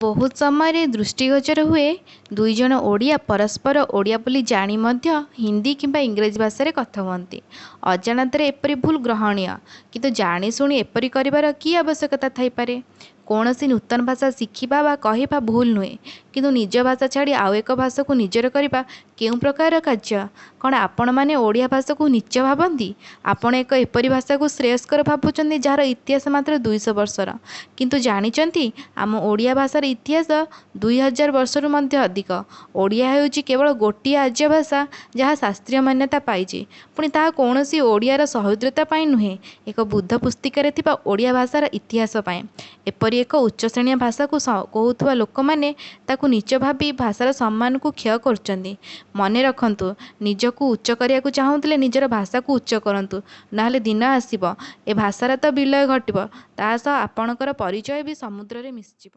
ବହୁତ ସମୟରେ ଦୃଷ୍ଟିଗୋଚର ହୁଏ, ଦୁଇଜଣ ଓଡ଼ିଆ ପରସ୍ପର ଓଡ଼ିଆ ବୋଲି ଜାଣି ମଧ୍ୟ ହିନ୍ଦୀ କିମ୍ବା ଇଂରାଜୀ ଭାଷାରେ କଥା ହୁଅନ୍ତି। ଅଜାଣତରେ ଏପରି ଭୁଲ ଗ୍ରହଣୀୟ; କିନ୍ତୁ ଜାଣିଶୁଣି ଏପରି କରିବାର କି ଆବଶ୍ୟକତା ଥାଇପାରେ? କୌଣସି ନୂତନ ଭାଷା ଶିଖିବା ବା କହିବା ଭୁଲ ନୁହେଁ; କିନ୍ତୁ ନିଜ ଭାଷା ଛାଡ଼ି ଆଉ ଏକ ଭାଷାକୁ ନିଜର କରିବା କେଉଁ ପ୍ରକାରର କାର୍ଯ୍ୟ? କ'ଣ ଆପଣମାନେ ଓଡ଼ିଆ ଭାଷାକୁ ନୀଚ ଭାବନ୍ତି? ଆପଣ ଏକ ଏପରି ଭାଷାକୁ ଶ୍ରେୟସ୍କର ଭାବୁଛନ୍ତି ଯାହାର ଇତିହାସ ମାତ୍ର 200 ବର୍ଷର। କିନ୍ତୁ ଜାଣିଛନ୍ତି ଆମ ଓଡ଼ିଆ ଭାଷାର ଇତିହାସ 2000 ବର୍ଷରୁ ମଧ୍ୟ ଅଧିକ। ଓଡ଼ିଆ ହେଉଛି କେବଳ ଗୋଟିଏ ଆର୍ଯ୍ୟଭାଷା ଯାହା ଶାସ୍ତ୍ରୀୟ ମାନ୍ୟତା ପାଇଛି। ପୁଣି ତାହା କୌଣସି ଓଡ଼ିଆର ସହୃଦୟତା ପାଇଁ ନୁହେଁ, ଏକ ବୁଦ୍ଧ ପୁସ୍ତିକାରେ ଥିବା ଓଡ଼ିଆ ଭାଷାର ଇତିହାସ ପାଇଁ। ଏପରି ଏକ ଉଚ୍ଚଶ୍ରେଣୀୟ ଭାଷାକୁ କହୁଥିବା ଲୋକମାନେ ତାକୁ ନୀଚ ଭାବି ଭାଷାର ସମ୍ମାନକୁ କ୍ଷୟ କରୁଛନ୍ତି। ମନେରଖନ୍ତୁ, ନିଜକୁ ଉଚ୍ଚ କରିବାକୁ ଚାହୁଁଥିଲେ ନିଜର ଭାଷାକୁ ଉଚ୍ଚ କରନ୍ତୁ, ନହେଲେ ଦିନ ଆସିବ ଏ ଭାଷାର ତ ବିଲୟ ଘଟିବ, ତା ସହ ଆପଣଙ୍କର ପରିଚୟ ବି ସମୁଦ୍ରରେ ମିଶିଯିବ।